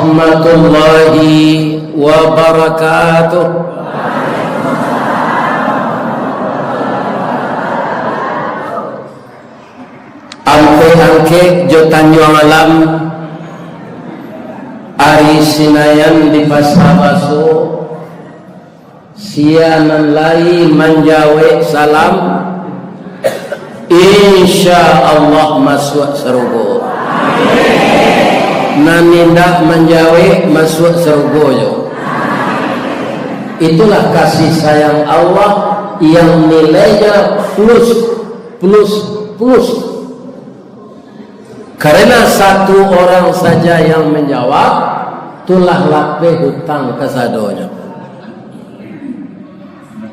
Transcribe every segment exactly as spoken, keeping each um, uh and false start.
Warahmatullahi wabarakatuh. Ampek Angkek jo Tanjuang Alam, ari Sinayan di Pasa Baso, sia nan lai manjawek salam, insya Allah masuak sarugo. Nan indak manjawek masuak sarugo jo. Itulah kasih sayang Allah yang nilainya plus, plus, plus. Karena satu orang saja yang menjawab, tu lah lapeh hutang kasadonyo.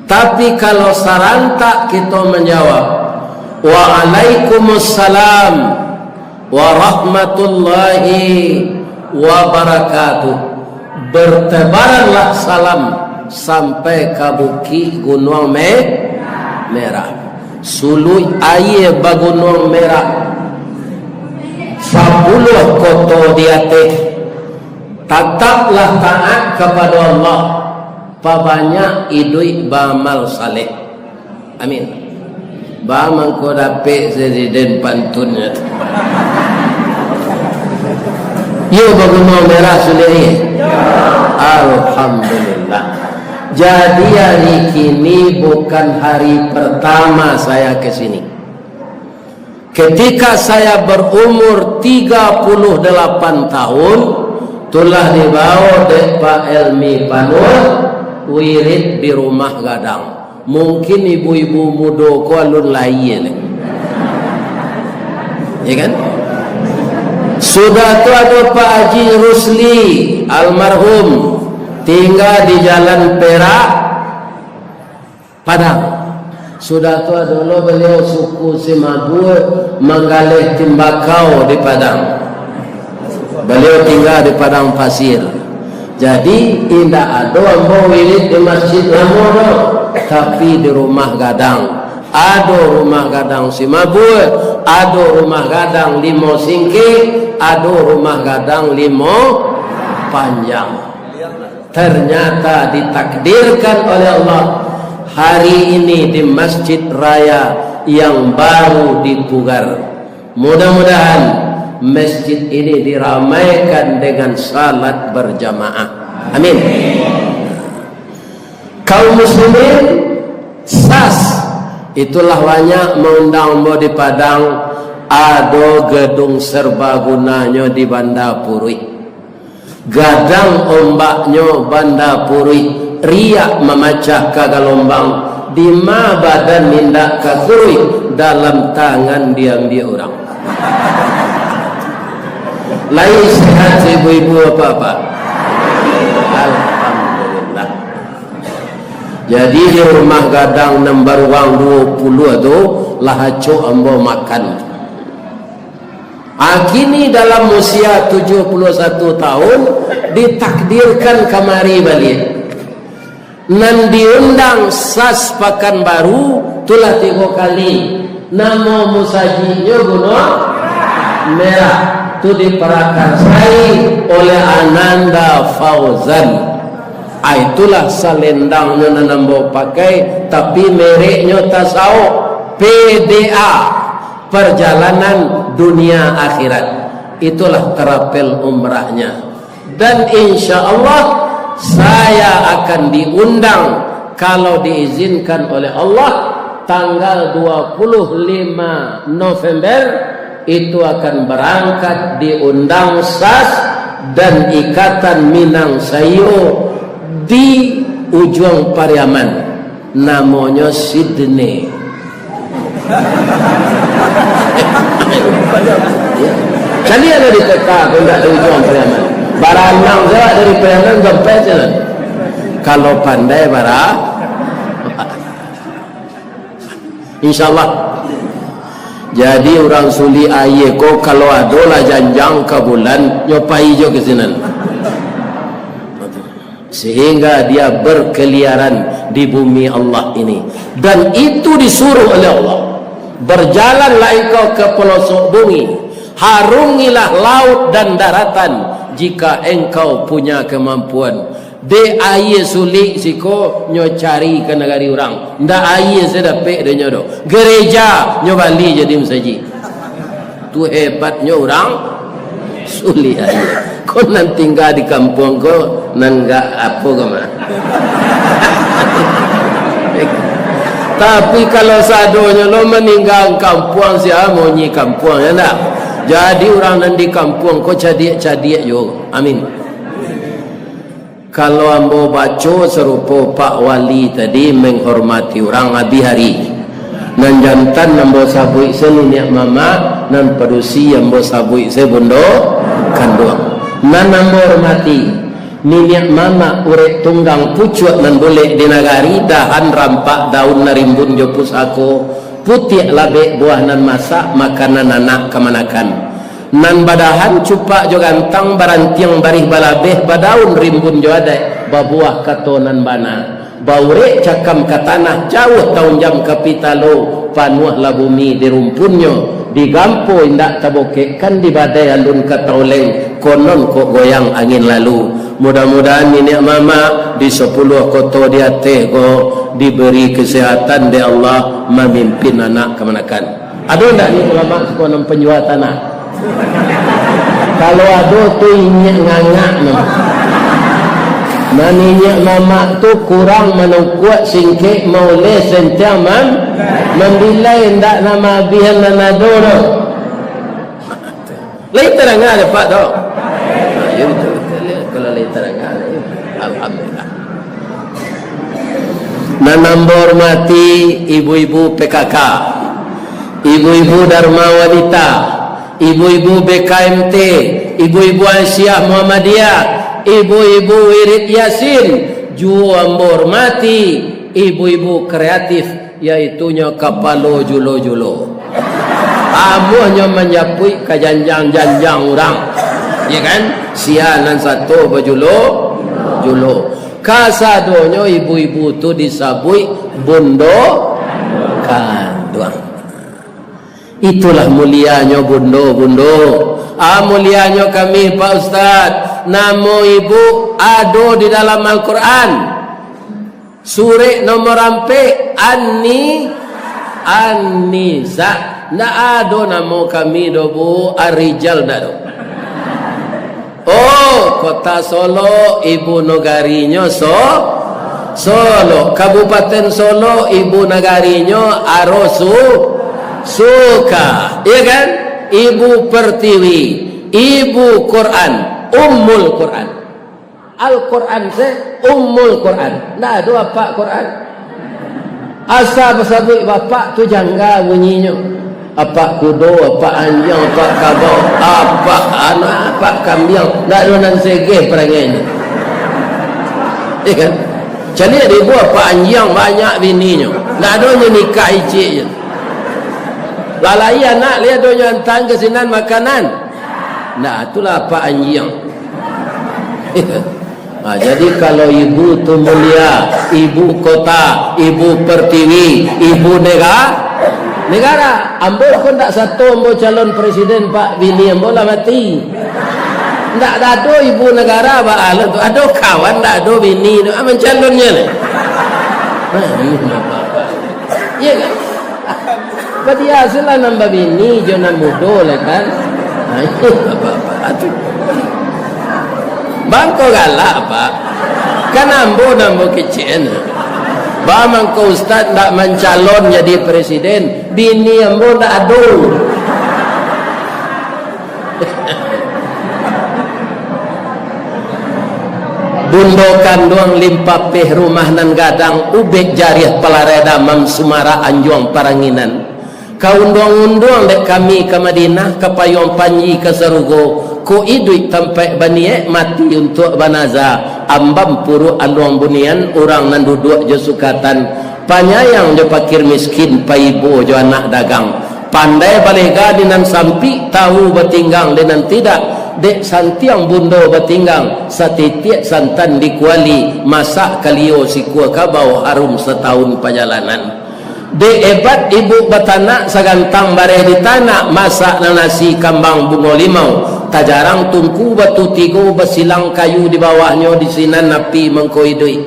Tapi kalau sarantak kito manjawab, "Waalaikumsalam warahmatullahi wabarakatuh," bertebaranlah salam sampai ka Bukik Gunuang Me-, Merah. Suluik aia bagunuang merah, sapuluah koto di ateh. Tataplah taat kapado Allah, pabanyak iduik baamal saleh. Amin. Ba mangko dapek presiden pantunnyo tu. Iyo, bagunuang merah sudah ni. Alhamdulillah. Jadi, hari kini bukan hari pertama saya ke sini. Ketika saya berumur tiga puluh delapan tahun, tulah dibawa dek Pak Elmi Panuah wirid di Rumah Gadang. Mungkin ibu-ibu mudo ko alun lahia lai. Ya kan? Sudah tu ado Pak Haji Rusli, almarhum, tinggal di Jalan Perak, Padang. Sudah tu ado lo baliau suku Simabue, manggaleh timbakau di Padang. Baliau tinggal di Padang Pasir. Jadi, indak ado ambo wirid di masjid lamo doh, tapi di Rumah Gadang. Ado Rumah Gadang Simabue, ado Rumah Gadang Limo Singkek, ado Rumah Gadang Limo Panjang. Ternyata ditakdirkan oleh Allah, hari ini di Masjid Raya yang baru dipugar. Mudah-mudahan masjid ini diramaikan dengan salat berjamaah. Amin. Kaum muslimin, sas, itulah banyak maundang ambo di Padang, ado gedung serbagunanyo di Banda Puruih. Gadang ombaknyo Banda Puruih, riak mamacah ka galombang, dima badan indak ka kuruih, dalam tangan diambiak urang. Lai sehat ibu-ibu, bapak-bapak? Alhamdulillah. Jadi, di Rumah Gadang nan baruang duo puluah tu, lah acok ambo makan. Ah, kini dalam usia tujuh puluh satu tahun, ditakdirkan kamari baliak. Nan diundang sas Pakanbaru, tu lah tigo kali. Namo musajiknyo Gunuang Merah. Tu diparakarsai oleh Ananda Fauzan. Ah, itulah salendangnyo nan ambo pakai, tapi mereknyo tasaok, P D A. Perjalanan dunia akhirat. Itulah travel umrahnya. Dan insya Allah, saya akan diundang, kalau diizinkan oleh Allah, tanggal dua puluh lima November, itu akan berangkat diundang sas dan Ikatan Minang Saiyo di Ujuang Pariaman. Namonyo Sydney. Caliak lah di peta, kok indak di Ujuang Pariaman. Baranang sajo dari Pariaman sampai sinan. Kalau pandai bara. Insya Allah. Jadi, urang Sulik Aia ko, kalau ado lah janjang ka bulan, nyo pai jo ka sinan. Sehingga dia berkeliaran di bumi Allah ini. Dan itu disuruh oleh Allah. Berjalanlah engkau ke pelosok bumi, Harungilah laut dan daratan, jika engkau punya kemampuan. Dek aia sulik siko, nyo cari ka nagari urang. Ndak aia se dapek dek nyo doh. Gereja nyo bali jadi masajik. Tu hebatnyo urang sulik aia. Ko nan tingga di kampuang ko, nan gak apo ko mah. Tapi kalau sadonyo lo maningga kampuang, sia monyi kampuang, ya ndak? Jadi urang nan di kampuang ko cadiak-cadiak juo. Amin. Kalau ambo baco sarupo Pak Wali tadi menghormati urang abih ari. Nan jantan ambo sabuik se niniak mamak, nan padusi ambo sabuik se bundo kanduang. Nan ambo hormati, niniak mamak urek tunggang pucuak nan bulek di nagari, dahan rampak daun nan rimbun jo pusako, putiak labek buah nan masak, makanan anak kamanakan. Nan badahan cupak jo gantang, barantiang barih balabeh, badaun rimbun jo adaik, babuah kato nan bana. Baurek cakam ka tanah, jauah taunjam ka pitalo, panuahlah bumi di rumpunnyo, digampo indak tabokek, kan di badai alun ka tauleng, konon kok goyang angin lalu. Mudah-mudahan niniak mamak di sapuluah koto di ateh ko diberi kesehatan dek Allah mamimpin anak kamanakan. Ado ndak ni ulama suko nan panjua tanah? Kalau ado tu inyiak ngangak no. Nan inyiak mamak tu kurang manungkuak singkek mauleh sentiang mam-, mambilai ndak nama abihan nan ado no. Lai taranga dek Pak tu? Yo, betul, betul, yo. Kalau lai taranga, yo. Alhamdulillah. Nan ambo hormati ibu-ibu P K K, ibu-ibu Dharma Wanita, ibu-ibu B K M T, ibu-ibu Aisyah Muhammadiyah, ibu-ibu Wirid Yasin, juo ambo hormati ibu-ibu kreatif, yaitunyo kapalo julo-julo. Amuahnyo manjapuik ka janjang-janjang urang. Ya kan? Sia nan sato bajulo-julo. Kasadonyo ibu-ibu tu disabuik bundo kanduang. Itulah mulianyo bundo-bundo. Ah, mulianyo kami, Pak Ustaz. Namo ibu ado di dalam Al-Quran. Surek nomor ampek, An-Ni-, An-Nisa. Ndak ado namo kami doh, Bu. Ar-Rijal ndak ado. Oh, Kota Solok, ibu nagarinyo So-, Solok. Kabupaten Solok, ibu nagarinyo Arosu-, Suka. Iya kan? Ibu Pertiwi, ibu Quran, Ummul Quran. Al-Quran se, Ummul Quran. Ndak ado apak Quran. Asa basabuik bapak tu jangga bunyinyo. Apak kudo, apak anjiang, apak kabau, apak anak, apak kambiang. Ndak ado nan segeh parangainyo. Iya kan? Caliak dek ibu apak anjiang banyak bininyo. Ndak ado nyo nikah icik je. Lalai anak liak ado nyo antang ka sinan makanan. Nah, itulah apak anjiang. Ha, jadi kalau ibu tu mulia, ibu kota, ibu pertiwi, ibu nega-, negara. Ambo ko ndak sato ambo calon presiden, Pak, bini ambo lah mati. Ndak ado ibu negara, Pak, alo tu. Ado kawan ndak ado bini tu, ah, mancalonnyo lah. Nah, ini kenapa? Iya kan? Badia sulah nan babini jo nan mudo lah kan. Nah, iyo, apa-apa tu. Bangko galak, Pak. Kan ambo nan ambo kecek. Ba mangko ustaz ndak mancalon jadi presiden, bini ambo ndak ado. Bundo kanduang limpapeh rumah nan gadang, ubek jariah palarai damam sumarak anjuang paranginan. Kaunduang-unduang dek kami ka Madinah, ka payuang panji ka sarugo, ko iduik tampaik baniaik, mati untuak banaza, ambam puruak aluang bunian, urang nan duduak jo sukatan, panyayang jo pakir miskin, paibo jo anak dagang. Pandai balega di nan sampik, tahu batinggang di nan tidak. Dek santiang bundo batinggang, satitiak santan di kuali, masak kalio sikua kabau, harum satahun pajalanan. Dek ebat ibuk batanak, sagantang bareh di tanak, masak nan nasi kambang bungo limau, tajarang tungku batu tigo, basilang kayu di bawahnyo, di sinan api mangko iduik.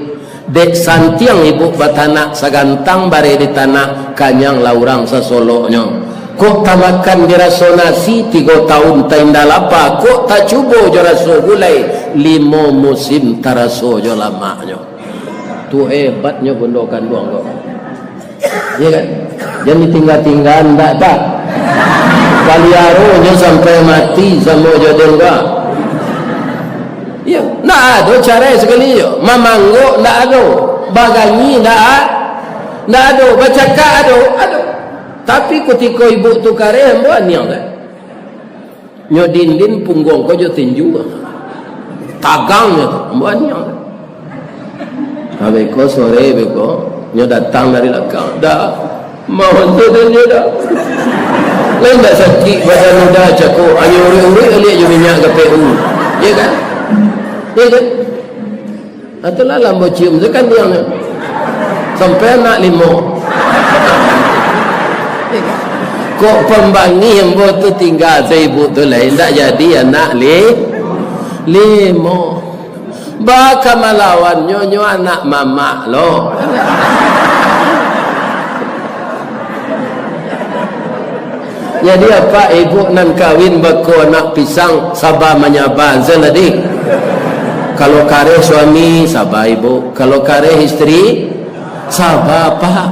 Dek santiang ibuk batanak, sagantang bareh di tanak, kanyang lah urang sasoloknyo. Kok tamakan diraso nasi, tigo taun taindak lapa, kok tacubo jo raso gulai, limo musim taraso jo lamaknyo. Tu hebatnyo bundo kanduang ko. Iyo kan? Jan ditingga-tingga, ndak, Pak. Paliaronyo sampai mati samo jo den, Pak. Iyo, ndak ado carai sakali jo. Mamanggok ndak ado. Baganyi ndak a-, ndak ado. Bacakak ado, ado. Tapi kutiko ibuk tu kareh, ambo aniang, kan? Nyo dindin pungguang ko jo tinju. Tagang nyo tu, ambo aniang. Nah, beko sore beko, nyo datang dari lakang. Dah, mau tu dan nyo dah. Lain dak sakik badan udah cako, hanyo uruik-uruik baliak jo minyak G P U. Iyo kan? Iyo kan? Itulah lambo cium tu kan yang sampai anak limo. Kok pambangih ambo tu tingga saibuk tu lai, indak jadi anak li-, limo. Baka malawan nyo, nyo anak mamak lo. Jadi, apak ibuk nan kawin bako anak pisang, saba manyaba, Zain tadi. Kalau kareh suami, saba ibuk. Kalau kareh isteri, saba, Pak.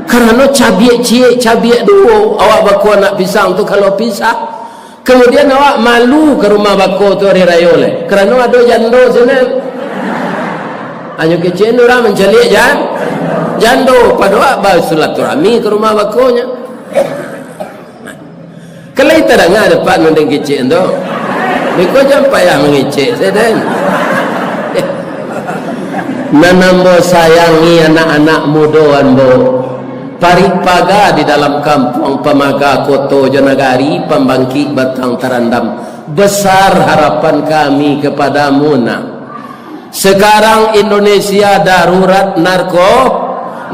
Karano cabiak ciek, cabiak duo, awak bako anak pisang tu kalau pisah. Kemudian awak malu ka rumah bako tu ari rayo lai. Karano ado jando sinan. Hanyo kecek urang mancaliak jan-, jando. Pado awak basilaturahmi ka rumah bakonyo. Kan lai tadanga dek Pak nan den kecek tu. Beko jan payah mangecek, sadan. Nan ambo sayangi anak-anak mudo ambo, parik paga di dalam kampuang, pamaga koto jo nagari, pambangkik batang tarandam. Besar harapan kami kepadamu, Nak. Sekarang Indonesia darurat narko-,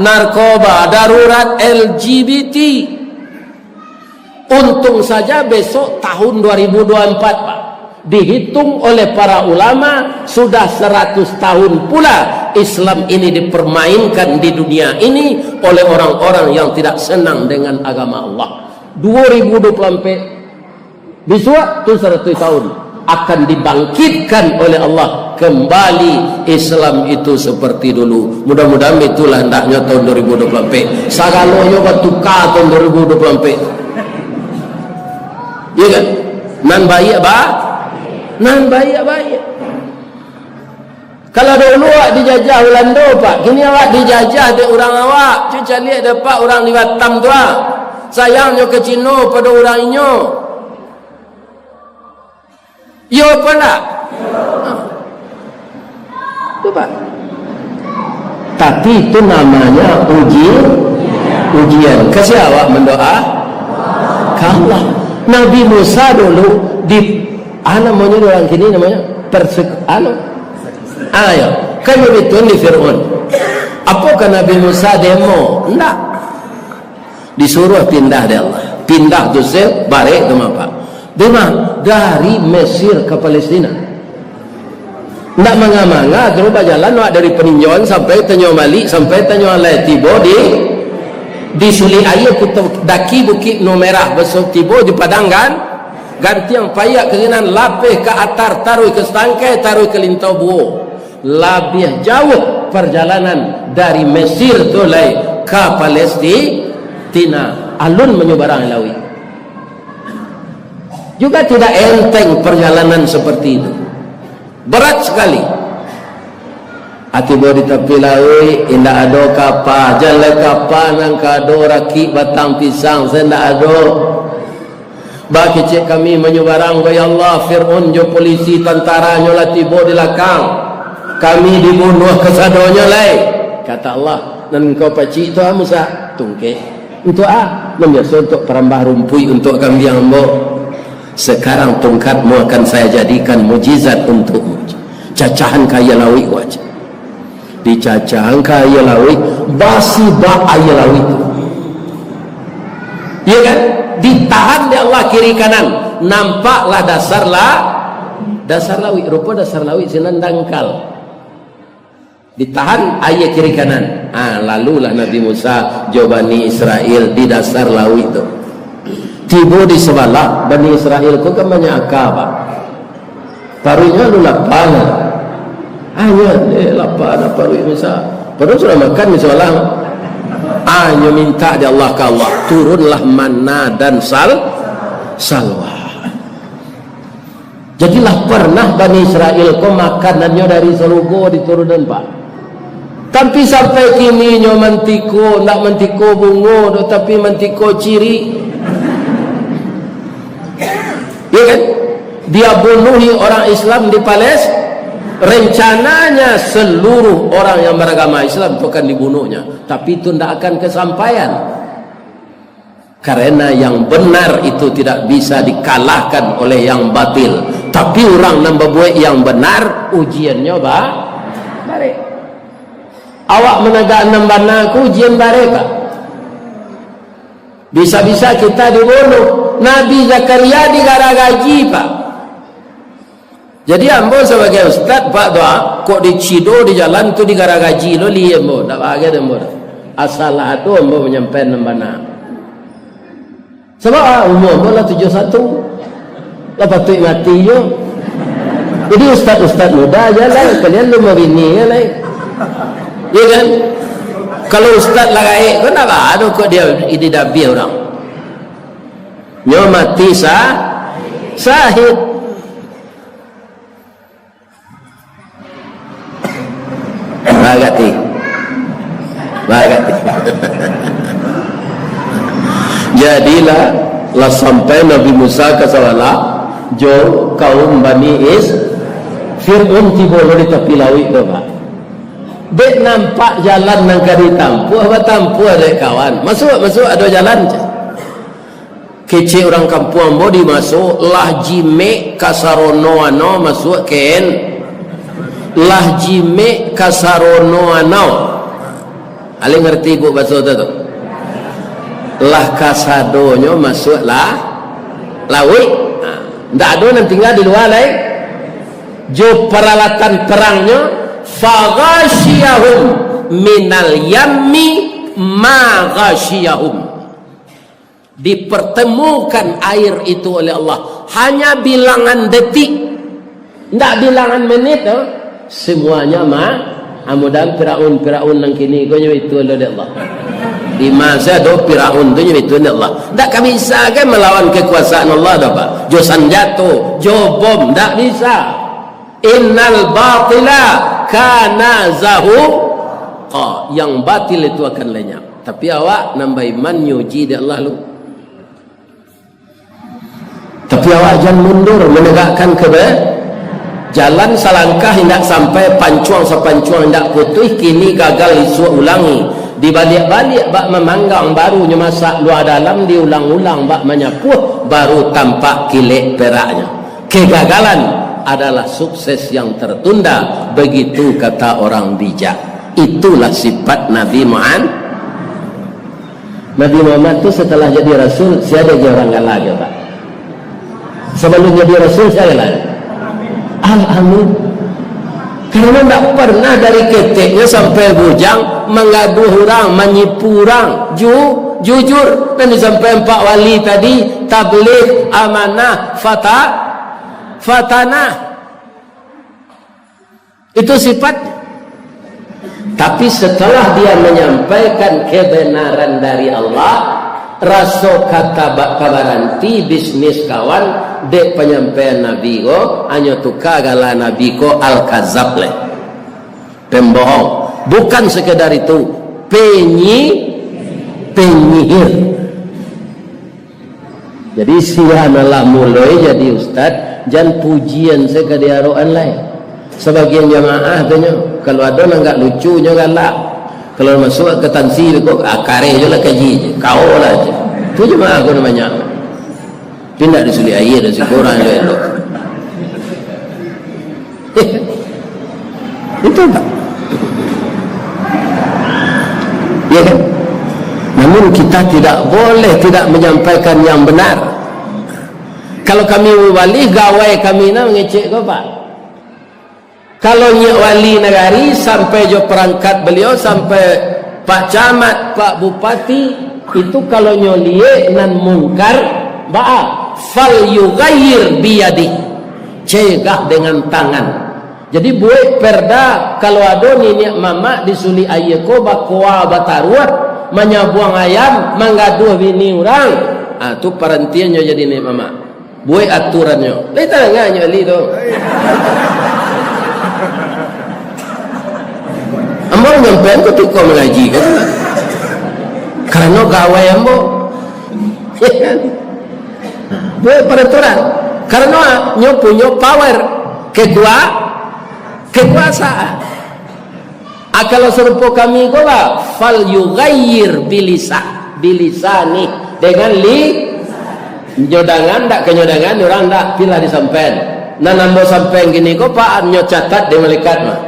narkoba, darurat L G B T. Untung saja besok tahun dua ribu dua puluh empat, Pak, dihitung oleh para ulama, sudah seratus tahun pula Islam ini dipermainkan di dunia ini oleh orang-orang yang tidak senang dengan agama Allah. Dua ribu dua puluh empat, bisuak tu saratus tahun, akan dibangkitkan oleh Allah kembali Islam itu seperti dulu. Mudah-mudahan itulah hendaknyo tahun dua ribu dua puluh empat. Sagalonyo batuka tahun dua ribu dua puluh empat. Iya kan? Nan baiak ba-, nan baiak-baiak. Kalau dahulu awak dijajah Ulando, Pak, kini awak dijajah dek urang awak. Cubo caliak dek Apak urang di Batam tu, ah. Sayangnyo ka Cino pado urang inyo. Iyo apo ndak? Ha. Tu, Pak. Tapi itu namanya uji, ujian. Ka sia awak mandoa? Ka Allah. Nabi Musa dulu di, ah, namonyo urang kini namonyo persek-, anu, Ayo, kan babituan di Fir'aun. Apokoh Nabi Musa demo? Ndak. Disuruah pindah dek Allah. Pindah tu se, barek tu mapa. Dima? Dari Mesir ka Palestina. Ndak manga-manga, terus bajalan awak dari Peninjauan sampai Tanjung Malik, sampai Tanjung Alai, tibo di, di Sulik Aia, kuto daki Bukik Numerah, baso tibo di Padang Gan-, Gantiang, paiak ka sinan, lapeh ka atar, taruih ka satangkai, taruih ka Lintau Buo. Labiah jauah parjalanan dari Mesir tu lai ka Palestina, alun manyubarang lauik. Juga tidak enteng perjalanan seperti itu. Berat sekali. Ah, tibo di tapi lauik, indak ado kapa, jan lai kapa nan ka ado rakik batang pisang, se ndak ado. Bakecek kami manyubarang ko, ya Allah, Fir'aun jo polisi tantaranyo lah tibo di lakang. Kami dibunuah kasadonyo lai. Kata Allah, nan engkau pacik tu, ah, Musa, tungkek. Untuak, ah, nan biaso untuak parambah rumpuik untuak kambiang ambo. Sekarang tongkatmu akan saya jadikan mujizat untukmu. Cacahan ka aia lauik ko aja. Dicacahan ka aia lauik, Basi bak aia lauik tu. Iya kan? Ditahan dek Allah kiri kanan. Nampaklah dasar la-, dasar lauik. Rupo dasar lauik sinan dangkal. Ditahan aia kiri kanan. Ah, lalulah Nabi Musa jo Bani Israel di dasar lauik tu. Tibo di sabalah, Bani Israel ko kan banyak aka, Pak. Paruiknyo lalu lapa lah. Anyo, eh, lapa lah paruik Musa. Padahal sudah makan di sabalah. Anyo minta di Allah ka Allah, turunlah manna dan sal-, salwa. Jadilah pernah Bani Israel ko makanannyo dari sarugo diturunan, Pak. Tapi sampai kini nyo mantiko, ndak mantiko bungo doh, tapi mantiko cirik. Iya kan? Dia bunuhi orang Islam di Palestina. Rencananya seluruh orang yang beragama Islam itu akan dibunuhnya. Tapi itu ndak akan kesampaian. Karena yang benar itu tidak bisa dikalahkan oleh yang batil. Tapi urang nan babuek yang benar, ujiannyo ba-, barek. Awak managak nan bana ko ujian barek, Pak. Bisa-bisa kita dibunuh. Nabi Zakaria digaragaji, Pak. Jadi, ambo sabagai ustad, Pak, tu, ah, kok dicido di jalan tu digaragaji lo, li ambo, ndak bahagia dek ambo tu. Asal lah ado ambo manyampaian nan bana. Sabab, ah, umua ambo lah tujuah satu. Lah patuik mati jo. Jadi, ustad-ustad muda aja lah, kalian alun babini kan, lai. Iya kan? Kalau ustad lah gaek, kok ndak ado kok dia ini dabih orang. Nyo mati sa-, sahid. Bagati. Bagati. Jadilah, lah sampai Nabi Musa ka sabalah jo kaum Bani Is-, Fir'aun tibo lo di tapi lauik tu, Pak. Dek nampak jalan nan ka ditampuah, batampuah dek kawan. Masuak, masuak, ado jalan, cek. Kecek urang kampuang ambo di maso, lah jimek ka sarono ano masuak ken. Lah jimek ka sarono ano. Alih ngarti ibuk baso tu, tu? Lah kasadonyo masuak lah, lauik. Ha. Ndak ado nan tingga di lua lai. Jo paralatan perangnyo, faghashiyahum minal yammi ma ghashiyahum. Dipertemukan air itu oleh Allah. Hanya bilangan detik. Ndak bilangan menit, doh. Semuanya ma-, amudahan Firaun, Firaun nan kini ko nyo itu lo dek Allah. Di masa do Firaun tu nyo itu dek Allah. Ndak ka bisa kan melawan kekuasaan Allah doh, Pak. Jo sanjato, jo bom, ndak bisa. Innal batila kana zahuqa. Yang batil itu akan lenyap. Tapi awak nan baiman nyuji dek Allah lu. Tapi awak jan mundur manegakkan kebe-, jalan salangkah indak sampai, pancuang sapancuang indak putuih, kini gagal isuak ulangi. Dibaliak-baliak bak mamanggang, baru nyo masak lua dalam, diulang-ulang bak manyapuah, baru tampak kilek peraknyo. Kegagalan adalah sukses yang tertunda, begitu kata orang bijak. Itulah sifat Nabi Muhammad. Nabi Muhammad tu setelah jadi rasul, sia jadi orang galak, Pak? Sebelum jadi rasul, sia galak? Al-Amin. Karena ndak pernah dari keteknya sampai bujang manggaduah urang, manipu urang. Ju-, jujur. Dan disampaikan Pak Wali tadi, tabligh, amanah, fata-, fatanah. Itu sifatnya. Tapi setelah dia menyampaikan kebenaran dari Allah, raso kata ba-, kabaranti bisnis kawan, dek penyampaian Nabi ko, hanyo tuka gala Nabi ko Al-Kazab lai. Pembohong. Bukan sekedar itu, penyi-, penyihir. Jadi, sia nan lah muloi jadi ustad, jan pujian se ka diarokan lai. Sabagian jamaah tu nyo, kalau ado nan agak lucu, nyo galak. Kalau masuak ka tansi ko, ah, kareh jo lah kaji je, kawo lah je. Tu jamaah ko nan banyak. Tapi ndak disulik aia doh, sikurang jo elok. Itu, Pak. Ya kan? Namun kita tidak boleh tidak menyampaikan yang benar. Kalau kami mubalik, gawai kami na mangecek ko, Pak. Kalau nyiak wali nagari, sampai jo perangkat beliau, sampai Pak Camat, Pak Bupati, itu kalau nyo liek nan mungkar, baa, "Fal yughayyir biyadih." Cegah dengan tangan. Jadi, buek perda, kalau ado niniak mamak di Sulik Aia ko bakoa bataruah, manyabuang ayam, manggaduah bini urang, ah, tu parantiannyo jadi niniak mamak. Buek aturannyo. Lai tadanga nyo Ali tu. Ambo manyampaian kutiko mangaji ko. Karano gawai ambo. Buek paraturan. Karano nyo punyo power. Kekua-, kekuasaan. Ah, kalau sarupo kami ko lah, "Fal yughayyir bilisah, bilisanih," dengan li-, nyodangan, ndak kanyodangan, urang ndak, pilah disampaian. Nan ambo sampaian kini ko, Pak, nyo catat dek malaikat mah.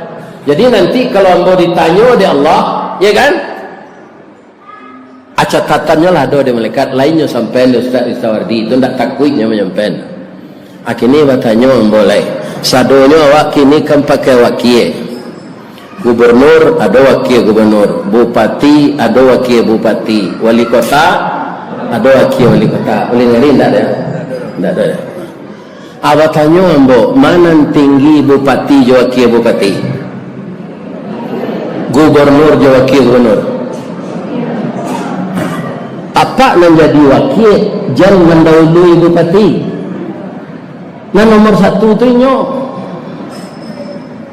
Jadi nanti kalau ambo ditanyo dek Allah, ya kan? Ah, catatannyo lah ado dek malaikat, lainnyo sampaian dek Ustaz Ristawardi, itu ndak takuik nyo manyampaian. Ah, kini batanyo ambo lai. Sadonyo awak kini kan pakai wakie. Gubernur, ado wakie gubernur. Bupati, ado wakie bupati. Wali kota, ado wakie wali kota. Ulih ngali ndak ado? Ndak ado. Ah, batanyo ambo, ma nan tinggi bupati jo wakie bupati? Gubernur jo wakie gubernur. Apak nan jadi wakie, jan mandahului bupati. Nan nomor satu tu inyo.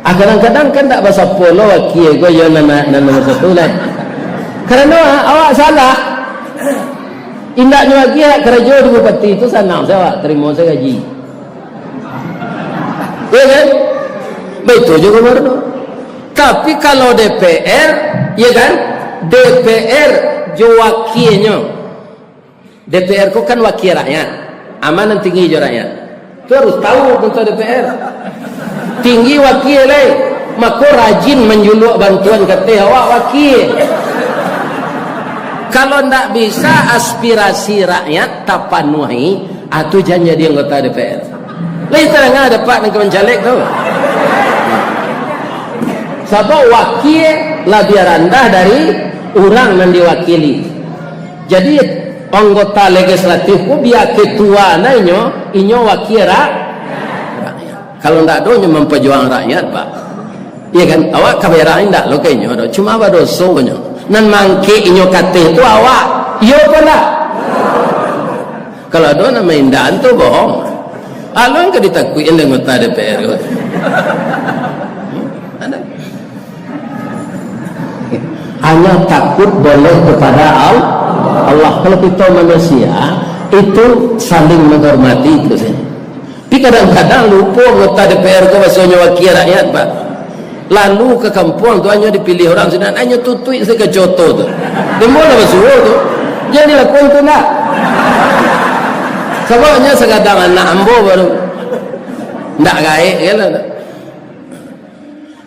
Ah, kadang-kadang kan ndak basapo lo wakie ko jo nan, nan nomor satu lai. Karano, ah, awak salah. Indaknyo wakie karajo di bupati tu sanang sajo awak, tarimo sajo gaji. Ya kan? Baitu juo gubernur. Tapi kalau D P R, ya kan? D P R jo wakienyo. D P R ko kan wakie rakyat. A ma nan tinggi jo rakyat. Tu harus tahu anggota D P R. Tinggi wakie lai. Mako rajin manjuluak bantuan ka ateh awak wakie. Kalau ndak bisa aspirasi rakyat tapanuahi, ah, tu jan jadi anggota D P R. Lai tadanga dek Apak nan ka mancalek tu. Sabab wakie labiah randah dari urang nan diwakili. Jadi, anggota legislatif ko bia ketua nah inyo, inyo wakie ra-, rakyat. Kalau ndak ado, inyo mampajuang rakyat, Pak. Iya kan? Awak ka berang indak lo ka inyo do. Cuma badosonyo. Nan mangkek inyo ka ateh tu awak. Iyo apo ndak? Kalau ado nan maindaan tu bohong. Alun ka ditakuikan dek anggota D P R ko. Ada. Hanya takut boleh kepada Al-, Allah. Kalau kita manusia, itu saling menghormati itu saja. Tapi kadang-kadang lupo anggota D P R ko basonyo wakil rakyat, Pak. Lalu ka kampuang tu hanyo dipilih urang sinan, hanyo tutuik sajo kacoto tu. Demo lah basuo tu. Jan dilakukan tu nak. Sababnyo sagadang anak ambo baru. Ndak gaek kan lah.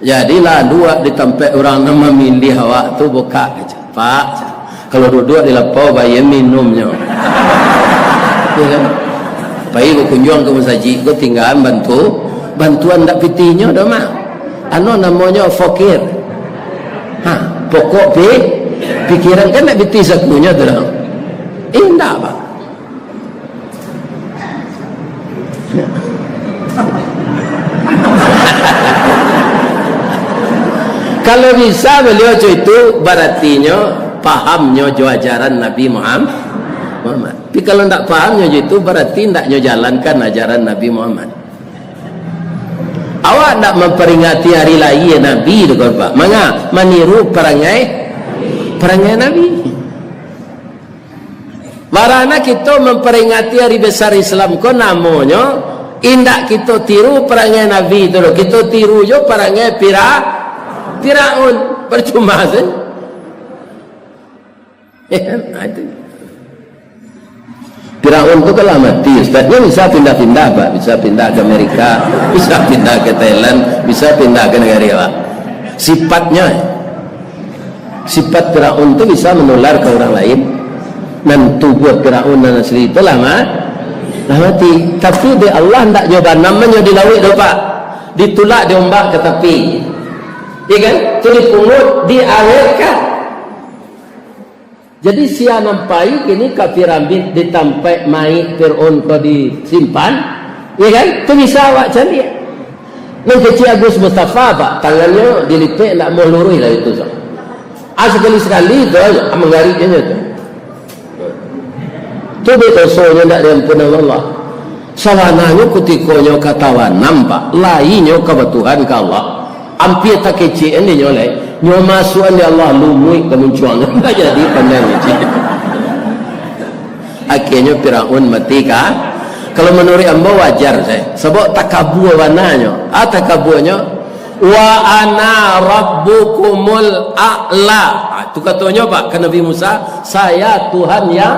Jadi, lalu awak di tampek urang nan mamilih awak tu, bukak aja. "Pak, kalau duduak di lapau, bayia minumnyo." Iya kan? Pai bakunjuang ka masajik ko, tinggaan bantu, bantuan ndak pitihnyo doh mah. Anu namonyo fakir. Ha, pokok pi-, pikiran kan ndak pitih sakunyo tu doh. Indak, Pak. Kalau bisa baliau co itu, baratinyo pahamnyo jo ajaran Nabi Muham-, Muhammad. Tapi kalau ndak pahamnyo jo itu, barati ndaknyo jalankan ajaran Nabi Muhammad. Awak ndak mamperingati hari lahia Nabi tu, kan, Pak? Manga? Maniru parangai, parangai Nabi. Barana kito mamperingati ari besar Islam ko namonyo, indak kito tiru parangai Nabi tu doh, kito tiru jo parangai Pira-, Firaun. Percuma sajo. Nah, itu. Firaun tu kan lah mati, Ustaz. Dia bisa pindah-pindah, Pak. Bisa pindah ke Amerika, bisa pindah ke Thailand, bisa pindah ke negara, Pak. Sifatnya. Sifat Firaun tu bisa manular ka urang lain. Nan tubuah Firaun nan asli tu lah ma-, lah mati. Tapi dek Allah ndak nyo banam nyo di lauik tu, Pak. Ditulak di ombak ka tapi. Iya kan? Tu dipungut, diawetkan. Jadi sia nan pai kini ka piramid di tampek mayik Firaun ko disimpan, iya kan? Tu bisa awak caliak. Nan kecil Agus Mustafa, Pak, tangannyo dilipek ndak mau luruih lah itu, Pak. Ah, sakali-sakali tu aja, ah, manggarik aja tu. Tu dek dosonyo ndak diampun Allah. Sabananyo kutikonyo ka tabanam, Pak, lainyo ka batuhan ka Allah. Ampia takecek an dek nyo lai. Nyo masuak an dek Allah, lumuik ka muncuang. Ndak jadi pandai ngecek. Akhirnyo Firaun mati ka. Kalau manuruik ambo wajar sajo. Sabab takabua bananyo. Ah, takabuanyo, "Wa ana rabbukumul a'la." Ah, tu katonyo, Pak, ka Nabi Musa, "Saya Tuhan yang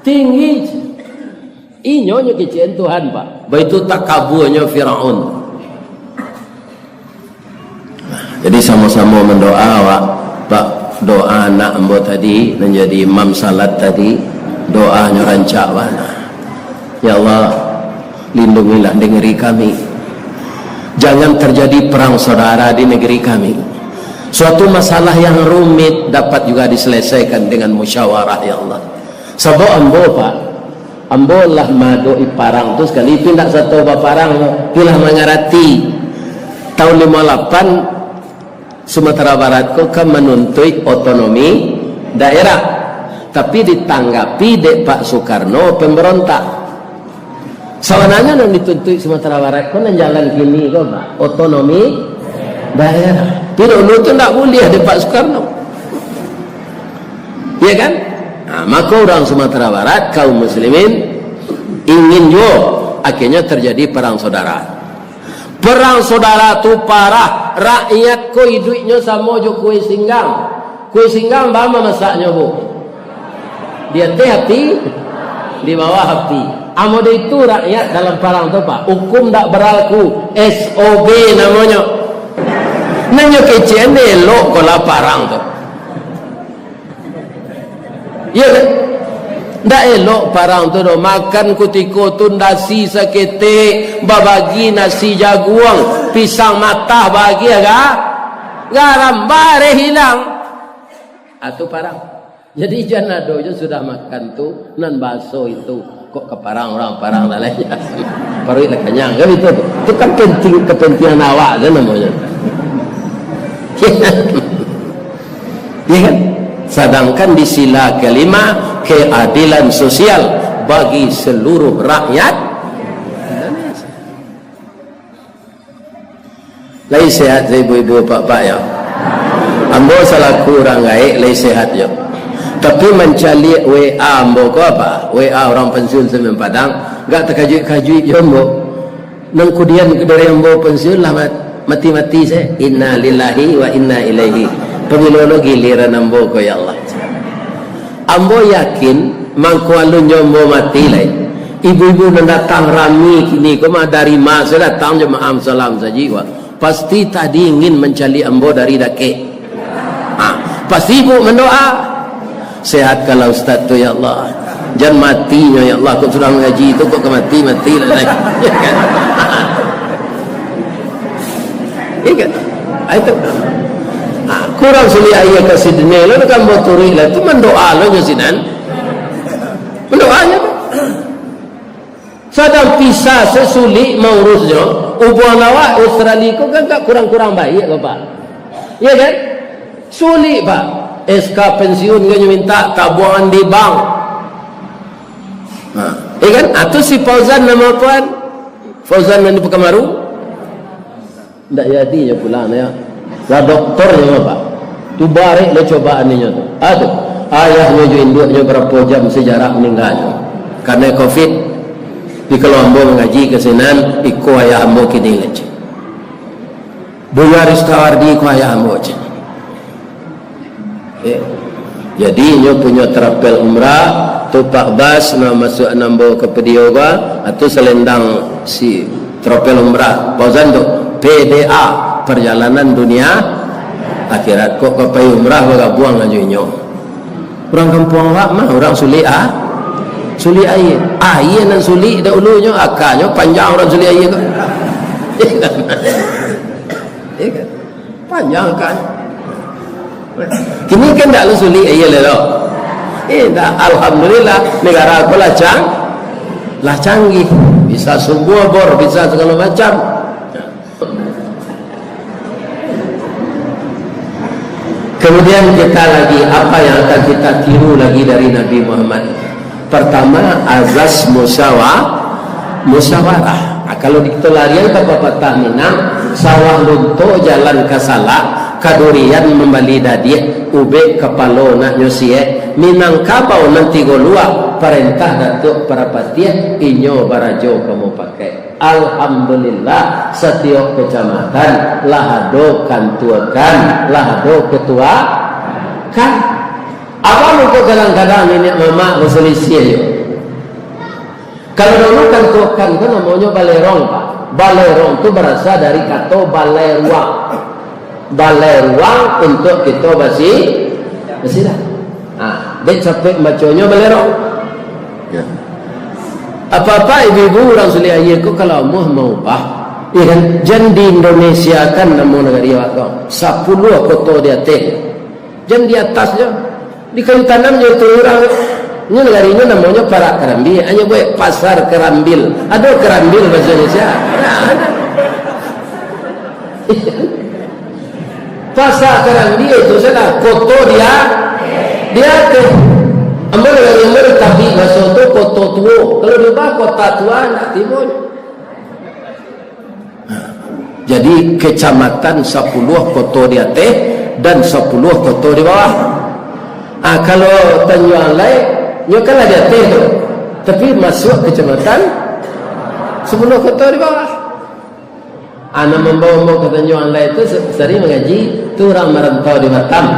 tinggi." Inyo nyo kecek an Tuhan, Pak. Baitu takabuanyo Firaun. Nah, jadi samo-samo mandoa awak, Pak, doa anak ambo tadi, nan jadi imam salat tadi, doanyo rancak bana. Ya Allah, lindungilah negeri kami. Jangan terjadi perang saudara di negeri kami. Suatu masalah yang rumit dapat juga diselesaikan dengan musyawarah, ya Allah. Sabab ambo, Pak, ambo lah maadok-i parang tu sakali, tapi indak sato baparang, tapi lah mangarati. Tahun limo lapan, Sumatera Barat ko kan manuntuik otonomi daerah, tapi ditanggapi dek Pak Soekarno pemberontak. Sabananyo nan dituntuik Sumatera Barat ko nan jalan kini ko, Pak, otonomi daerah. Tapi dulu tu ndak buliah dek Pak Soekarno. Iya kan? Nah, maka urang Sumatera Barat, kaum muslimin, ingin juo akhirnyo terjadi perang saudara. Perang saudara tu parah, rakyat ko iduiknyo samo jo kue singgang. Kue singgang baa mamasaknyo, Bu? Di ateh api, di bawah api. Amun itu rakyat dalam parang tu, Pak, hukum ndak berlaku, S O B namonyo. Nan nyo kecek an dek elok ko lah parang tu. Iya kan? Ndak elok parang tu doh. Makan kutiko tu nasi saketek, babagi nasi jaguang, pisang matah bagi aga-, garam, bareh hilang. Ah, tu parang. Jadi jan ado jo sudah makan tu, nan baso itu. Kok ka parang urang, parang lah lai. Paruik lah kanyang, kan itu tu. Itu kan penting, kepentingan awak tu namonyo. Ya kan? Sadangkan di sila kelima, keadilan sosial bagi seluruh rakyat Indonesia. Lai sehat, ibu-ibu, apak-apak, yo? Ambo salaku urang gaek, lai sehat, yo. Tapi mancaliak W A ambo ko, apak? W A urang pensiun Semen Padang, agak takajuik-kajuik jo ambo. Nan kudian dari ambo pensiun lah mat-, mati-mati sajo. Inna lillahi wa inna ilaihi. Pabilo lo giliran ambo ko, ya Allah? Ambo yakin, mangko alun jo ambo mati lai. Ibu-ibu nan datang rami kini ko mah, dari ma sajo datang jo maaf salam sajo, wak. Pasti tadi ingin mancaliak ambo dari dakek. Ha, pasti ibu mandoa. Sehatkanlah ustaz tu, ya Allah. Jan mati nyo, ya Allah. Kok sudah mangaji tu, kok ka mati, mati lah, lai. Ya kan? Ya kan? Ah, itu. Ha, kurang sulik aia ka Sydney lo, kan ambo turuik lah. Tu mandoa lo nyo sinan. Mandoa nyo tu. Sadang pisah sasulik maurusnyo, ubuangan awak Australia ko kan agak kurang-kurang baiak, Bapak. Iya kan? Sulik, Pak. S K pensiun kan nyo minta, tabuangan di bank. Nah, iya kan? Atu si Fauzan namo apo an? Fauzan nan di Pekanbaru? Ndak jadi nyo pulang, yo. Lah doktor nyo, Pak. Tu barek lo cobaan inyo tu. Aduh, ayahnyo jo induaknyo barapo jam sajarak maningganyo. Karano covid, di kalau ambo mangaji ka sinan, iko ayah ambo kini lah, cek. Buya Ristawardi ko ayah ambo, cek. Eh, jadi inyo punyo travel umrah, tu Pak Bas nan masuak ambo ka video ko, atu salendang si travel umrah, Fauzan tu, P D A, Perjalanan Dunia. Akhirat, kok ka pai umrah bagabuang jo inyo. Urang kampuang awak mah, urang sulik, ah? Sulik aia. Aia nan sulik dahulunyo, akanyo panjang urang sulik aia ko. Iya kan? Panjang kan? Kini kan ndak lo sulik aia lai lo. Eh, dah, alhamdulillah, negara ko lah cang-, lah canggih. Bisa sumua bor, bisa sagalo macam. Kemudian kita lagi, apa yang akan kita tiru lagi dari Nabi Muhammad? Pertama, azas musyawa-, musyawarah. Nah, kalau di kito larian ka papatah Minang, sawah lunto jalan ka Salak, kadurian mambali dadiah, ubek kapalo naknyo siek, Minangkabau nan tigo luak, parentah Datuak Parapatiah, inyo barajo ka mupakai. Alhamdulillah, satiok kacamatan lah ado kantuakan, lah ado katuakan. Abah mangko kadang-kadang niniak mamak basalisiah jo. Kalau dulu kantuakan tu namonyo balerong, Pak. Balerong tu barasa dari kato balai ruang. Balai ruang untuak kito basi-, basilang. Ha, dek capek baconyo balerong. Ya. Apa-apa ibu-ibu urang sulik aia ko kalau amuah maubah, iya kan? Jan di Indonesia kan namo nagari awak ko. Sapuluah koto di ateh. Jan di atas jo. Di kayu tanam jo itu urang. Ini nagarinyo namonyo Parak Karambi, hanyo buek Pasar Karambil. Ado Karambil bahasa Indonesia? Nah, ado. Pasar Karambi itu salah, koto dia, dia tu. Ambo dari ambo di tabik baso tu koto tuo. Kalau di bawah kota tua, ndak tibo. Jadi, kecamatan sapuluah koto di ateh dan sapuluah koto di bawah. Ah, kalau Tanjuang Alai, nyo kan lah di ateh tu. Tapi masuak kecamatan sapuluah koto di bawah. Anak mambawa ambo ka Tanjuang Alai tu se-, sering mangaji, tu urang marantau di Batam.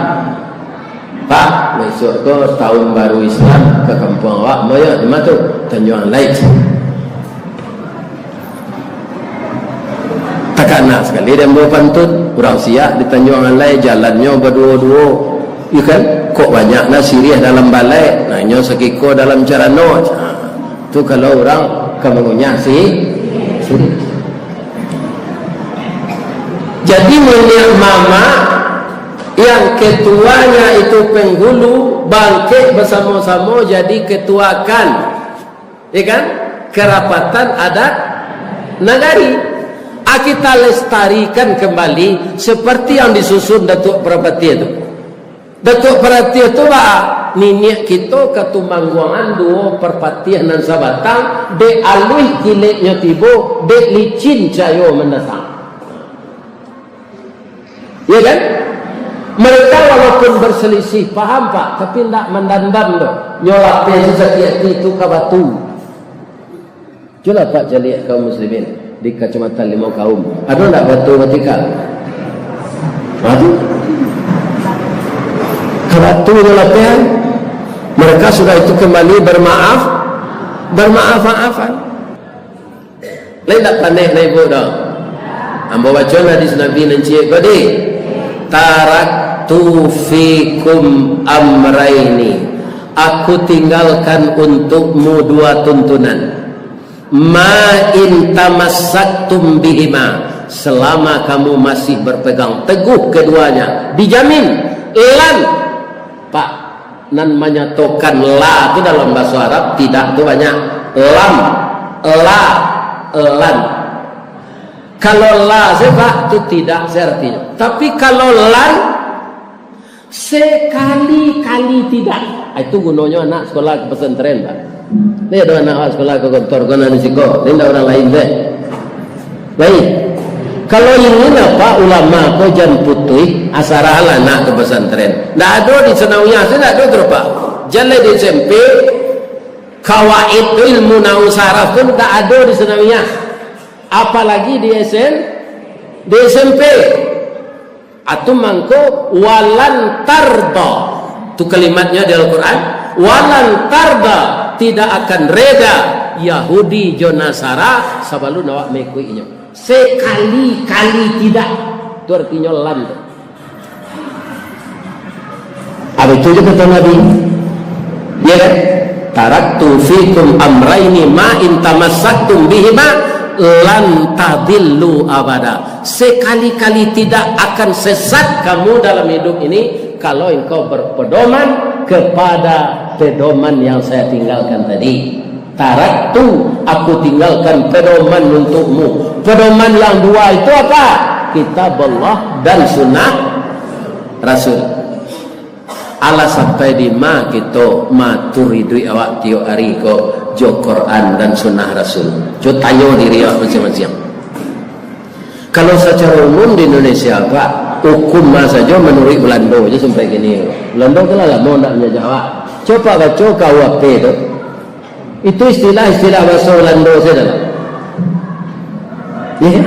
Pak, bisuak ko tahun baru Islam ka kampuang awak, ambo yo, di ma tu? Tanjuang Alai. Takana sakali dek ambo pantun, urang Siak di Tanjuang Alai, jalannyo baduo-duo. Iyo kan? Kok banyak nah siriah dalam balai, nah inyo sakiko dalam carano. Ha, tu kalau urang ka mangunyah si-, siriah. Jadi, niniak mamak yang ketuanya itu penghulu, bangkek basamo-samo jadi ketuakan. Ya kan? Kerapatan adat nagari. Ah, kita lestarikan kembali seperti yang disusun Datuak Parapatiah tu. Datuak Parapatiah tu baa? Niniak kito Katumangguangan duo Parapatiah nan sabatang, dek aluih kileknyo tibo, dek licin cayo mandatang. Ya kan? Mereka walaupun berselisih paham, Pak, tapi ndak mandandam doh. Nyo lapeh tu sakik ati tu ka batu. Cubolah, Pak, caliak kaum muslimin di Kacamatan Limau Kaum. Ado ndak batu batikal? Batu. Ka batu nyo lapehan. Mereka sudah itu kembali bermaaf, bermaaf-maafan. Lain ndak panek, lain ibu doh. Ambo baco hadis Nabi nan ciek ko, di, "Taraktu fikum amraini." Aku tinggalkan untukmu dua tuntunan. "Ma in tamassaktum bihima." Selama kamu masih berpegang teguh keduanya, dijamin. Lan, Pak, nan manyatokan la tu dalam bahaso Arab, tidak tu banyak. Lam, la, lan. Kalau la saja, Pak, tu tidak saja artinyo. Tapi kalau lan, sekali-kali tidak. Ah, itu gunonyo anak sekolah ka pesantren, Pak. Ni ado anak awak sekolah ka kantor, ko nan di siko. Ni ndak urang lain deh. Baik. Kalau ingin apa ulama ko jan putuih, asarahlah anak ka pesantren. Ndak ado di sanawiyah, tu ndak ado tu, Pak. Jan lai di S M P, kawaid tu, ilmu nahwu saraf tu ndak ado di sanawiyah. Apalagi di S M, di S M P. Atau mangko, "Walan tarda." Tu kalimatnyo di Al-Quran. "Walan tarda," tidak akan reda Yahudi jo Nasara sabalun awak maikuik inyo. Sekali-kali tidak. Tu artinyo lan tu. Itu juga kata Nabi. Ya kan? "Taraktu fikum amraini ma in tamassaktum bihima lan tadillu abada." Sekali-kali tidak akan sesat kamu dalam hidup ini kalau engkau berpedoman kepada pedoman yang saya tinggalkan tadi. "Taraktu, aku tinggalkan pedoman untukmu." Pedoman yang dua itu apa? Kitab Allah dan sunnah Rasul. Alah sampai di ma kito maatur iduik awak tiok ari ko jo Quran dan sunnah Rasul? Cubo tanyo diri awak masiang-masiang. Kalau sacaro umum di Indonesia, Pak, hukum ma sajo manuruik Balando je sampai kini. Balando tu lah lamo ndak manjajah awak. Cubo Pak baco K U H P tu. Itu istilah-istilah bahaso Balando sajo lah. Ya.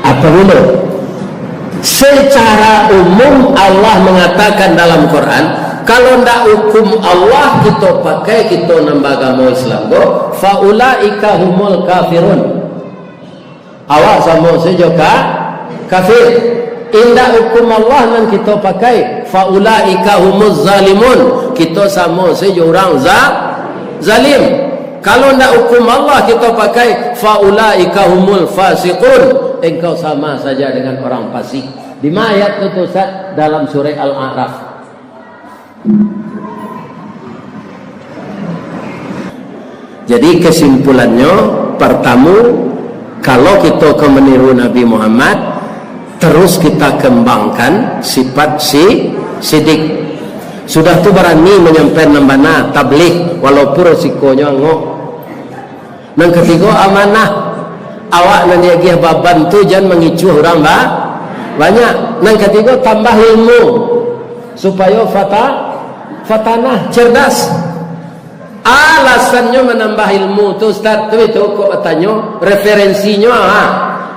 Apabila secara umum Allah mangatakan dalam Quran, kalau ndak hukum Allah kito pakai, kito nan baagamo Islam ko, "Faulaika humul kafirun." Awak samo sajo ka kafir. Indak hukum Allah nan kito pakai, "Faulaika humuz zalimun." Kito samo sajo urang za-, zalim. Kalau ndak hukum Allah kito pakai, "Faulaika humul fasiqun." Engkau sama saja dengan orang fasik. Di ma ayat tu, Ustaz? Dalam surah Al-A'raf. Jadi, kesimpulannyo, partamo, kalau kito ka maniru Nabi Muhammad, terus kita kembangkan sifat si-, sidik. Sudah tu, barani manyampaikan nan bana, tabligh, walaupun resikonyo angok. Nan katigo, amanah. Awak nan diagiah baban tu jan mangicuah urang ba-, banyak. Nan katigo, tambah ilmu, supayo fata-, fatanah, cerdas. Alasannyo manambah ilmu tu, Ustaz, tu itu kok batanyo, referensinyo, ha?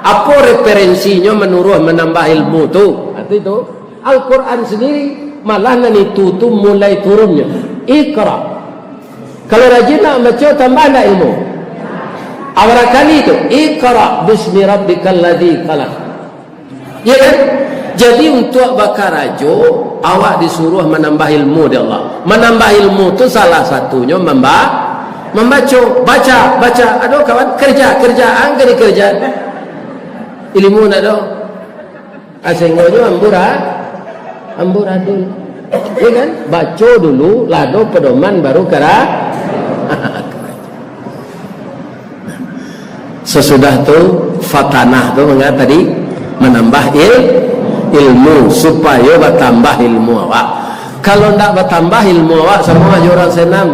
Apo referensinyo manuruah manambah ilmu tu? Ha, tu itu. Al-Quran sandiri, malah nan itu tu mulai turunnyo. Iqra. Kalau rajin nak baco, tambah ndak ilmu? Awal kali tu, "Iqra bismi rabbikal ladzi khalaq." Ya kan? Jadi, untuak bakarajo, awak disuruah manambah ilmu dek Allah. Manambah ilmu tu salah satunyo mamba-, mambaco. Baca, baca. Ado kawan, kerja, kerja. Angka dikerja. Ilmu ndak ado. Ah, sainggonyo ambura-, amburadul. Ya kan? Baco dulu, lah ado pedoman, baru kara-, Sasudah tu, fatanah tu manga tadi? Manambah il-, ilmu, supayo batambah ilmu awak. Kalau ndak batambah ilmu awak, samo ajo urang senam.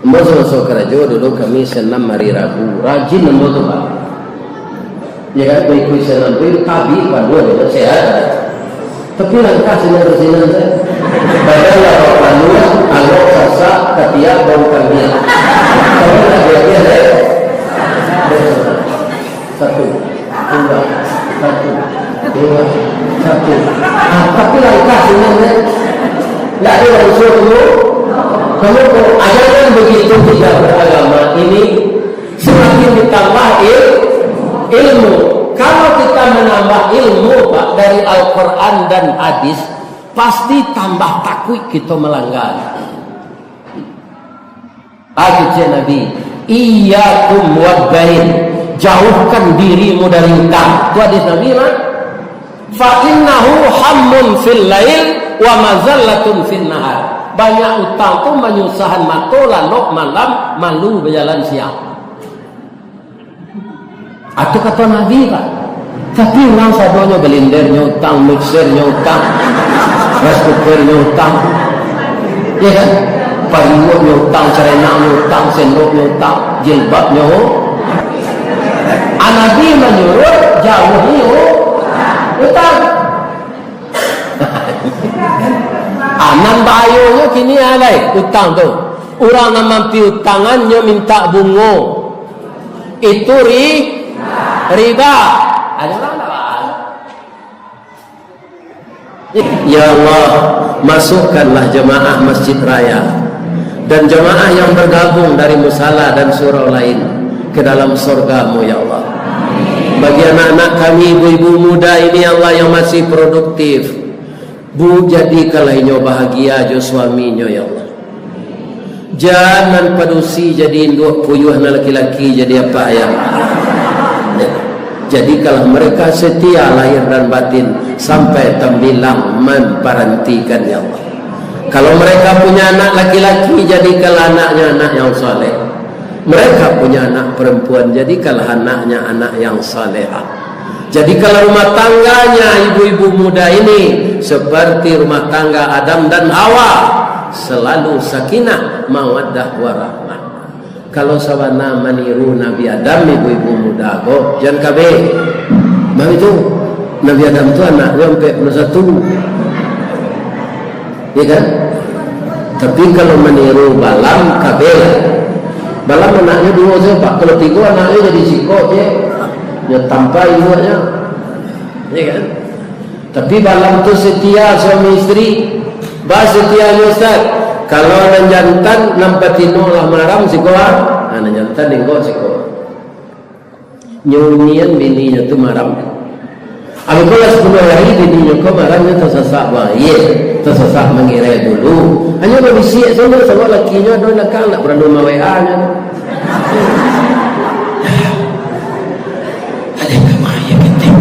Ambo samaso karajo dulu, kami senam hari Rabu. Rajin ambo tu, Pak. Ya kan, baikui senam tu, tabi paduan, ya kan, sehat. Tapi langkah sinan ka sinan sajo. Badan lapan panuah, angok sasak, katiak bau kambiang. Kalau nak biak-biak, eh? Satu, dua, satu, dua, satu. Ah, tapi langkah sinan sajo. Ndak ado langsung tu. Kamu kok ajaran begitu tidak beragama ini? Semakin ditambah il-, ilmu. Kalau kita menambah ilmu, Pak, dari Al-Quran dan hadis, pasti tambah takuik kita melanggar. Hadis Nabi, "Iyyakum wad dain, jauhkan dirimu dari utang." Itu hadis Nabi, Pak. "Fa innahu hammun fil lail wa mazallatun fin nahar." Banyak utang tu manyusahan mato lalok malam, malu bajalan siang. Itu kato Nabi, Pak. Tapi urang sadonyo, blendernyo utang, mixernyo utang, rice cookernyo utang. Ya kan? Pariuaknyo utang, carenaknyo utang, sendoknyo utang, jilbabnyo. Ah, Nabi manyuruah jauahi utang. Ah, nan bahayonyo kini, ah, lai, utang tu. Urang nan mampiutangannyo minta bungo. Itu ri-, riba. Ado urang ndak bahaya. Ya Allah, masukkanlah jamaah Masjid Raya dan jamaah yang bergabung dari musala dan surau lain ke dalam sorga-Mu, ya Allah. Bagi anak-anak kami, ibu-ibu muda ini, ya Allah, yang masih produktif, Bu, jadikanlah inyo bahagia jo suaminyo, ya Allah. Jan nan padusi jadi induak, puyuah nan laki-laki jadi apak ayam. Jadikanlah mereka setia lahir dan batin sampai tambilang mamparantikan, ya Allah. Kalau mereka punya anak laki-laki, jadikanlah anaknya anak yang saleh. Mereka punya anak perempuan, jadikanlah anaknya anak yang salehah. Jadikanlah rumah tangganya ibu-ibu muda ini seperti rumah tangga Adam dan Hawa, selalu sakinah, mawaddah, warahmah. Kalau sabana maniru Nabi Adam, ibu-ibu muda ko, jan kabeh. Baitu, Nabi Adam tu anaknyo ampek puluah satu. Ya kan? Tapi kalau maniru Balam, kabeh lah. Balam anaknyo duo sajo, Pak. Kalau tigo anaknyo jadi sikok je. Nyo tampa induaknyo. Ya kan? Tapi Balam tu setia suami isteri. Ba setianyo, Ustaz. Kalau nan jantan, nan batino lah maram, sikok ah. Nah, nan jantan tinggo sikok. Nyo nian bininyo tu maram. Abih ko lah sapuluah hari, bininyo ko maram, nyo tasasak buang aia, tasasak mangirai bulu. Hanyo babisiak sajo, sabab lakinyo ado lakang, ndak paralu ma-W A nyo. Ado kama aia penting.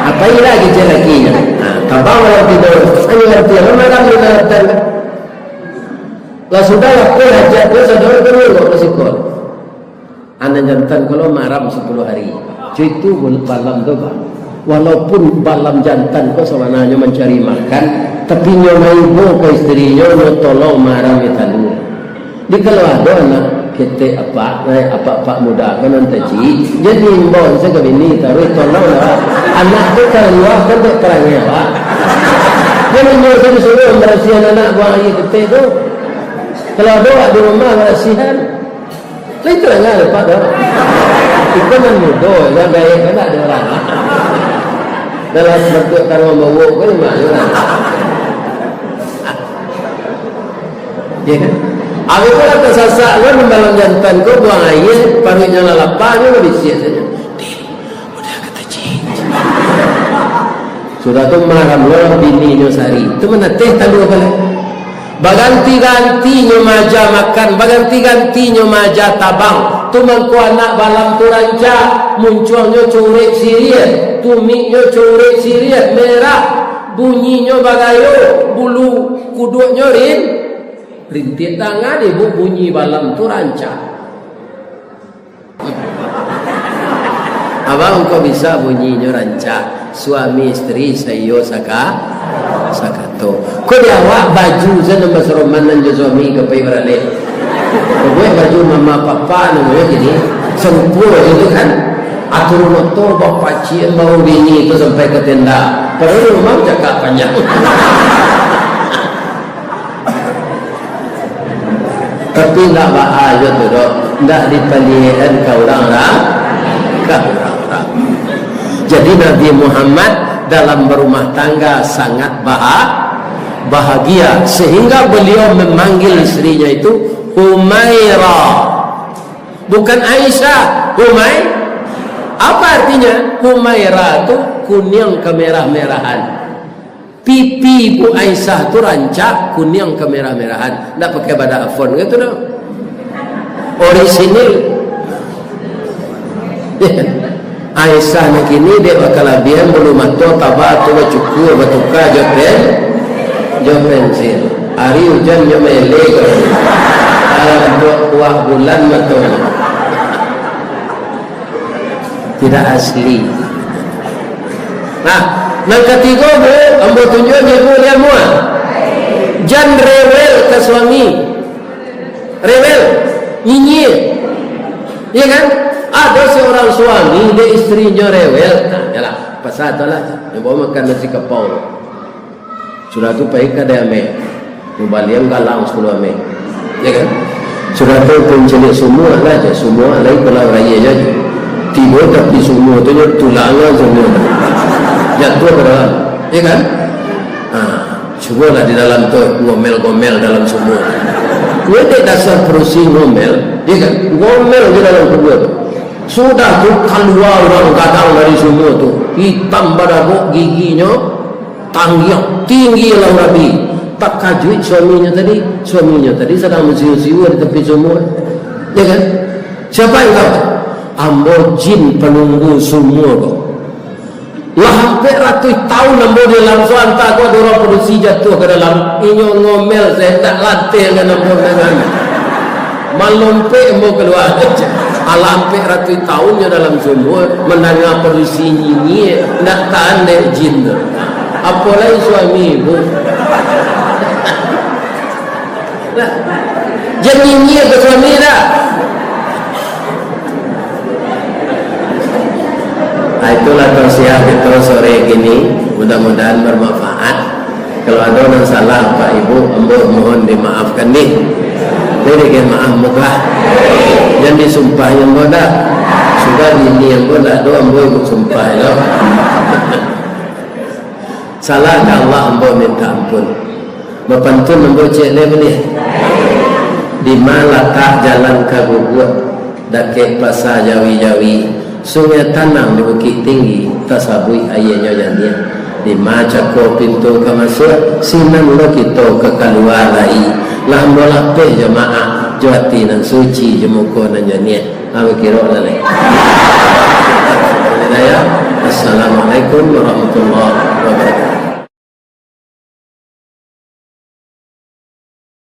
Apo ilah kecek lakinyo? Nah, tabang malam tidur. Hanyo ngarti, maram di malam. Lah sudah lah, kuih hajat, kuih sadonyo, kuih nengok ka siko. Anak jantan kalau maram sapuluah hari. Cuy, itu bul-, Balam tu, Pak. Walaupun Balam jantan ko sabananyo mancari makan, tapi nyo maibo ka isterinyo, nyo tolong maarami talua. Di kalau ado anak ketek apak, eh, apak-apak muda ko nan tajik, jadi imbau sajo ka bini, taruih tolong lah, Pak. Anak tu kalua kan dek parangai awak. Jan inyo sajo suruah mambarasiahan anak buang aia ketek tu. Kalau ado awak di rumah, barasiahan. Lah itu lah, ndak dapat doh. Iko nan mudo, nan gaek, kan ndak ado urang. Dalam bantuak taruang bawok ko, ndak ado urang. Ya kan? Abih ko lah tasasak lo, nan Balam jantan ko buang aia, paruiknyo lah lapa, nyo babisiak sajo. Din, udah kata cing. Sudah tu maram lo bininyo sari. Tu manateh talua baliak. Baganti-gantinyo maaja makan, baganti-gantinyo maaja tabang. Tu mangko anak Balam tu rancak, muncuangnyo curek siriah, tumiknyo curek siriah, merah, bunyinyo bagayo, bulu kuduaknyo rin-, rintik tangan, ibu, bunyi Balam tu rancak. Abang, kok bisa bunyinyo rancak, suami isteri saiyo saka-, sakato. Kok di awak baju sajo nan basaroman nan jo suami ka pai baralek. Pokoknyo baju mama papa namonyo kini, sarupo jo tu kan. Atur moto bapacian baru bini tu sampai ka tenda. Padahal rumah cakak panjang. Tapi ndak baa jo tu doh, ndak dipaliek-an ka urang ra-, ka urang ra-. Jadi Nabi Muhammad dalam barumah tangga sangat baha-, bahagia, sehingga beliau memanggil istrinya itu Humaira. Bukan Aisyah, Humai-, apa artinya? Humaira tu kuniang kemerah-merahan. Pipi Ibu Aisyah tu rancak, kuniang kemerah-merahan. Ndak pakai badak Avon gitu doh. Orisinil. Aisyah nan kini dek bakalabihan bulu mato, taba tu bacukua, batuka jo pen-, jo pensil. Ari ujan nyo maelek. Alah, buah bulan mato. Tidak asli. Nah, nan katigo, Bu, ambo tunjuak ibu lian mua. Jan rewel ka suami. Rewel, nyinyia. Iya kan? Ado seorang suami, dek istrinyo rewel. Nah, yalah, pasal tu lah. Nyo bawa makan nasi kapau. Sudah tu pai ka dek ameh. Mubaliang galang sapuluah ameh. Ya kan? Sudah tu pancaliak sumua lah je. Sumua lai kolam raya je. Tibo tapi sumua tu nyo tulangan sumua. Jatuah ka dalam. Ya kan? Ha, cubolah di dalam tu ngomel-ngomel dalam sumua. Nyo dek dasar padusi ngomel, ya kan? Ngomel di dalam kubua tu. Sudah tu kalua urang gadang dari sumua tu. Hitam badabok giginyo. Tanggiang tinggi lah Nabi. Takajuik suaminyo tadi. Suaminyo tadi sadang basiu-siu di tapi sumua. Ya kan? "Siapa engkau?" "Ambo jin panunggu sumua ko. Lah ampek ratuih taun ambo di dalam, suanta ko ado urang padusi jatuah ka dalam. Inyo ngomel sahandak lanteh kan ambo dangan. Malompek ambo kalua. Alah ampek ratuih taun nyo dalam sumua, mandanga padusi nyinyia, ndak tahan dek jin tu. Apo lai suami ibu." Jan nyinyia ka suami dah. Nah, itulah tausiah kito sore kini. Mudah-mudahan bermanfaat. Kalau ado nan salah, Pak Ibu, ambo mohon dimaafkan nih. Berikan maaf murah. Jan disumpah ambo dah. Sudah bini ambo ndak ado, ambo ibu sumpah yo. Salah ka Allah, ambo minta ampun. Bapantun ambo ciek lai buliah. Dima latak jalan ka Guguak, dakek Pasa Jawi-Jawi, Sungai Tanang di Bukiktinggi, tasabuik aianyo janiah. Dima cako pintu ka masuak, sinan lo kito ka kalua lai. Lah ambo lapeh jo maaf, jo ati nan suci, jo muko nan janiah. Ambo kiro lah lai. Assalamualaikum warahmatullahi